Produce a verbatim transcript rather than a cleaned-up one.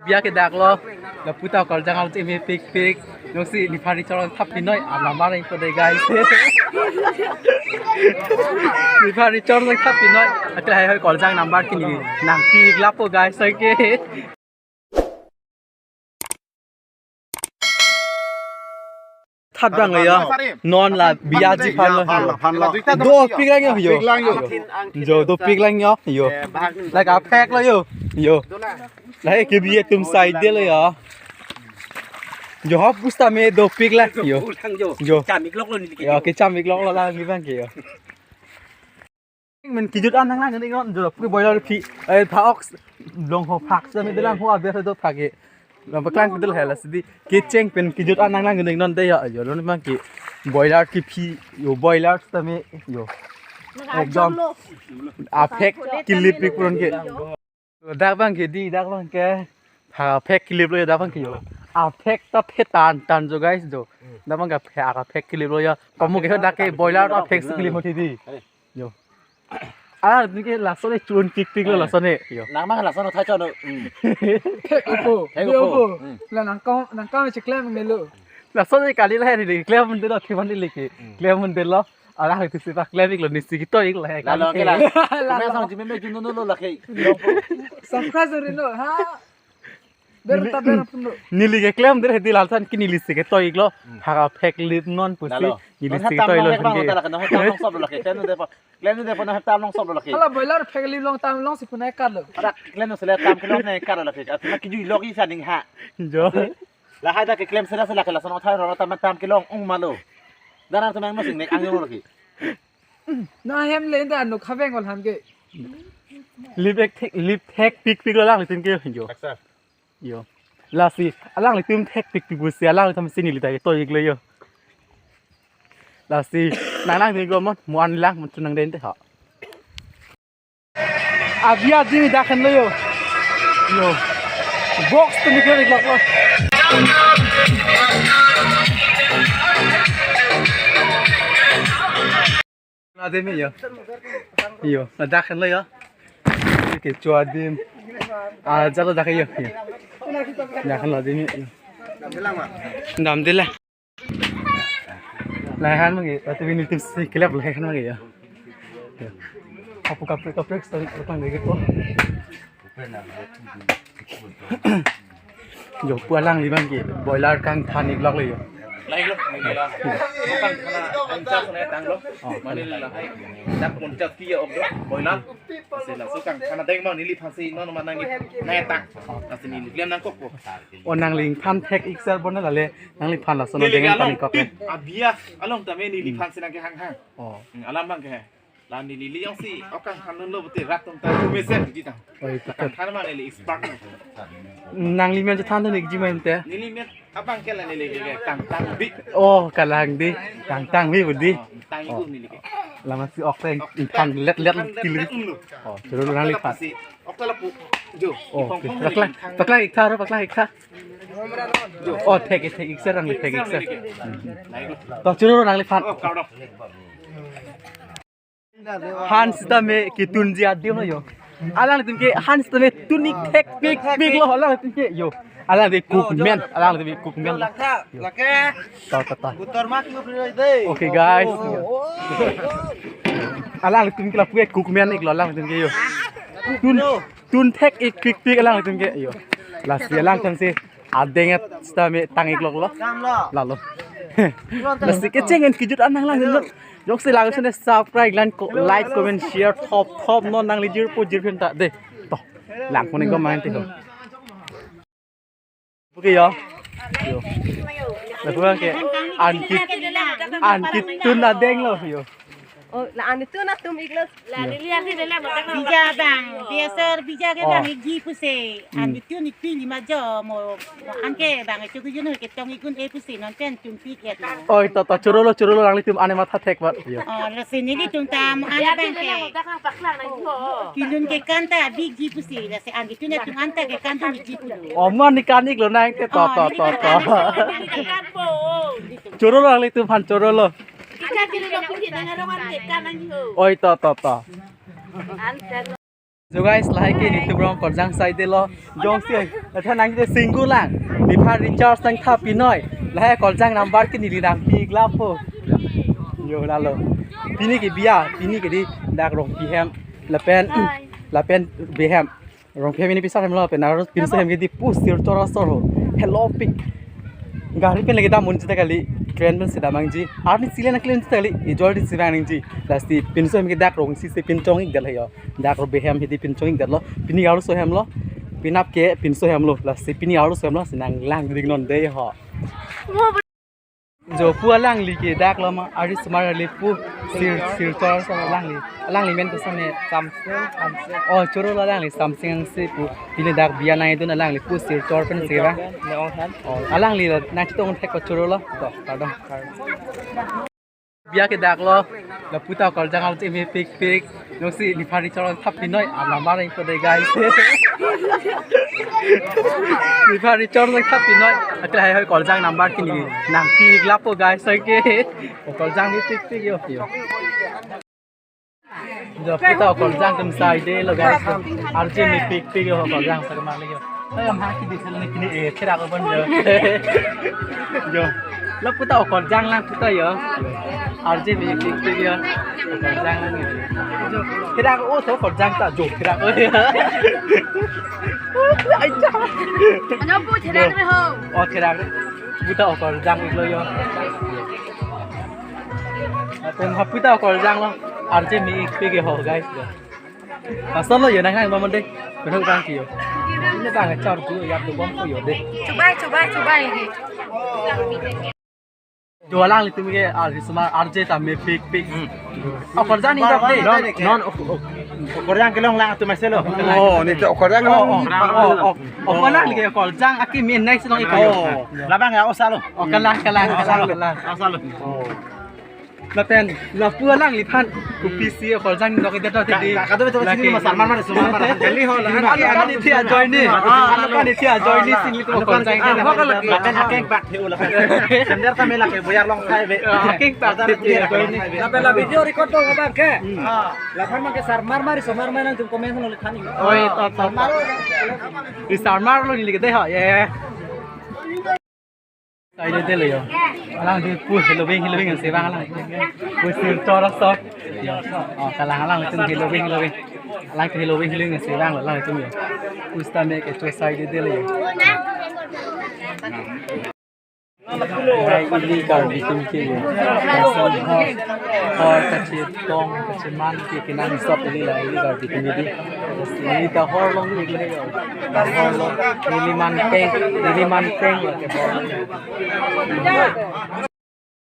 Biya ke dak lo, lapu ta Karjang along cheme pikpik. Jongsi nephan nechor thap pinoi, a number nangpo dei guys. Nephan nechor thap pinoi. Ate hai hai Karjang number kini nangpi ik lapo guys, okay. Thap bang ya. Non la biya ji phan lo. Phan lo, phan lo. Dopik lang yo, yo. Pik lang yo. Yo, dopik lang yo, yo. Lake aphek lo yo. Yo. Lake kebi atum side lo yo. Yo, hop gusta me dopik lang yo. Yo. Cham ik lok lo neli ke. Yo, kecham ik lok lo lang ni bang ke yo. Men kejut an nanglang ningnon jo, pui boiler phi, eh, pha ox, long ho phak, sa me dolang ho aber do phak ke. Long paklang kedul hela sidi. Kecheng pen kejut an nanglang ningnon dei ya, yo, long mang ke. Boiler ke phi, yo, boiler ta me, yo. Ekdom. Aphek kilip pik puron ke. Dak bang ke di, dak bang ke. Ha, phek kilip lo ya dak bang ke yo. Aphek ta phe tan tan jo guys jo. Dak bang ke phe, aphek kilip lo ya. Kamu ke dak ke boiler ta phek si kilip mo thi di. Yo. Ah, ni ke laso ne chun tik tik lo laso ne. Yo. Nang mang laso no tha chon. Phek opo. Phek opo. Opo. Hmm. La nangkong, nangkong cheklem ne lo. Laso ne kali la ni klem de lo, thivan de leke. Hmm. Klem de lo. Alang itu si paklem ik lo, neli si ketoi ik lo, hai. Lalo kan ke la. Lalo. Kami sang jimi me juno no lo lake. Surprise ori no, ha? Ber ta ber pun lo. Neli keklem de di lason ke neli si ketoi ik lo. Hmm. Ha phek lip non pusi. Lalo. Neli si ketoi lo. Nang tam nong sop lo lake, klem de po. Klem de po nang tam nong sop lo lake. Hala boiler phek lip long tam long si punai kar lo. Ada klem no sele tam kelong ne kar lo lake. Atma kiju lok i saning ha. Jo. Lahai dak keklem sera sera ke lason othai ro tam tam kelong ong malo. Dana tumang no sing nek ang yo ro ki. Na hem le da no khaveng ol han ke. Lip ek thek, lip thek pik pik lo lang tin ke yo. Aksa. Yo. Lasi alanglitum thek pik pik pusi alanglitum si neli ta ketoi ik lo yo. Lasi nang nang ni go mon muan lang mon chun nang den te ha. Abi adi ni dak henlo yo. Yo. Box tu ni kiri lok lok. Adi mi yo. Yo, na dak henlo yo. Ke chua dim. Ah, jalo dak yo. Yo. Dak henlo adi mi. Yo. Dam dila. Lahai han mang ke, atu bini tim si kelep lahai han mang ke ya. Ya. Kapu kaprek kaprek sari petang deke po. Jo pu alangli bang ke, boiler kangthan ik lok le yo. Lahai lo, nila. Kangthan na, kangthan na tang lo. Oh. Mane lahai. Dak pun chat kiya ok do, boiler. Sila so kangthan deng mang neliphan si non manang nai tang. Nasi neli klem nangkok po. Oh, nangliphan thek ik sir bon lale, nangliphan lason neli deng ke tani alam kok. Abiya along tame neliphan si nang kehang hang. Oh. Hmm, alam bang ke. La neli li jongsi, oh kangthan lo bete rat tum ta mesen di tang. Oh, itu kan. Kangthan ma neli expert. Nangli men than than ik ji men te. Neli men abang ke la neli ke kangthan bi. Oh, kalang di, kangthan bi budi. Oh, tang ibu neli ke. Lama si ok teng, than let let til. Oh, terus nangliphan. Ok ta lapu. Jo. Oh, oke. Paklang, paklang ik tha, paklang ik tha. Jo. Oh, thek ik, thek ik sir, nangli thek ik sir. To churu nangliphan. Oh, kardom. Han sitame ketun ji adim lo yo. Alanglitum ke han sitame tun ik thek pik pik lo alanglitum ke yo. Alanglitum cook man, alanglitum cook man lo. Yo. Lake. To, to, to. Butor mak yo bro dei. Okay guys. Oh, oh, oh. Alanglitum ke lapu ke cook man ik lo alanglitum ke yo. Tun tun thek ik pik pik alanglitum ke yo. Lasi alangtum si adeng et sitame tang ik lok lo. Lalo. Lasi kecheng en kejut an nanglang lo. Jongsi lagu sene subscribe, like, co-, like, comment, share, thop, thop, non nangli jirpo jirpin ta de. To. Lang pon ik ko main ti ho. Okay yo. Yo. Lapu ke an kit, an ketun adeng lo yo. Oh, la an ketun atum ik lo. Yo. Bija bang, biasa bija ke bang ik ji pusi. An ketun ik pili ma jo mo, mo an ke bang ik chukjun ke tong ik un e pusi non pen tun pik et lo. Oi, to, to, churu lo, churu lo, nanglitum an matha thek bat. Yo. Oh, lasi nelitum ta mo an bang ke. Kelun ke kan ta bik ji pusi, lasi an ketun atum an ta ke kan ta bik ji pulo. Oh, mo an ni kan ik lo nang te to, to, to, to. Churu lo nanglitum aphan churu lo. Oi, to, to, to. So guys, lahai ke nelitum Rongkerjang side lo. Jongsi, atha nangke singgu lang. Nephan recharge nangthap pinoi. Lahai Kerjang number ke neli nangpi glapo. Yo lalo. Pini ke bia, pini ke di dak Rongpi hem. Lapen, lapen Bey hem. Rongpi hem ini pisa hem lo, pen aro pinso hem ke di pu Silchar asor ho. Helopik. Gari pen lagi dam un jita kali, train pen si damnangji. Arni sile na klen jita kali, ejol di si vang nangji. Lasi pinso hem ke dak Rongsi si pinchong-ik det lo yo. Dak Bey hem hedi pinchong-ik det lo. Pini arloso hem lo. Penap ke pinso hem lo. Lasi pini arloso hem lo. Si nanglang ding non dei ho. Jo pu alangli ke dak lo ma, ari sumar ali pu Sil, Silchar asor alangli. Alangli men koson ne Samsing, Samsing. Oh, choro lo alangli Samsing Angse pu. Pini dak bia nangdun alangli pu Silchar pen si vang. Ne ong han. Oh, alangli lo nangchetong thek ko choro lo. To, pardon. Bia ke dak lo, lapu ta Kerjang arje mepikpik. Jongsi nephan recharge nangthap pinoi, a number ingko dei guys. Nephan recharge nangthap pinoi, ate lahai hoi Kerjang number ke neli nangpi glapo guys, oke. O Kerjang mepikpik yo, yo. Jo pu ta Kerjang atum side lo guys. Arje mepikpik yo Kerjang sa kemang lagi yo. Ay, am haki di sel ni kini, eh, therak abon jo. Jo. Lapu ta Kerjang lang pu ta yo. Arje mepikpik yo. Kerjang lang yo. Jo. Therak o to Kerjang ta jo therak o. Ay, ja. Ano pu therak re ho? Oh, therak re. Pu ta Kerjang ik lo yo. Atum hapu ta Kerjang lo. Arje mepikpik yo guys. Asal lo yo nang nang bamon dei. Penang bang ki yo. Ini bang char tu ya tu bom ko yo dei. Chubai, chubai, chubai. Jo alanglitum ke ari sumar arje ta mepikpik. O Kerjang ni dak dei. Non, non, o, o, o Kerjang kelong lang atum ase lo. Oh, ni to o Kerjang kelong. Oh, oh, oh, oh. O Kerjang ke Kerjang aki min nai sinong iko. Oh. Labang ya, o salo. O kalang, kalang, kalang, kalang. O salo. Oh. Lapen lapu alangliphan kopisi o Kerjang nok ida to tadi. Ka, ka, ka, ka, ka, ka, Sarmar mar, Sarmar mar. Kali ho, la. Ano kan iti ajoine. Ano kan iti ajoine sini to Kerjang. Lapen akeng pak the ula. Sender kami lake boyar long thai be. Akeng pak iti ajoine. Lapen la video record to abang ke. Laphan mang ke Sarmar mar, Sarmar mar nangtum comment lo le thani. Oi, to, to. Sarmar lo. Di Sarmar lo neli ke dei ho, ye. Side dei lo yo. Alang di pu Halloween, Halloween si vang alang. Pu Silchar asor. Yo. Oh, kalang alanglitum Halloween, Halloween. Alang Halloween, Halloween si vang lo alanglitum yo. Pu sitame kecho side dei lo yo. Hai, ili Karbi atum ke yo. Hor, hor kachetong, kacheman ke kenang sop ili la, ili Karbi atum ke di. Ili ta hor long ik le yo. Ta hor long. Ili manteng, ili manteng la ke hor long.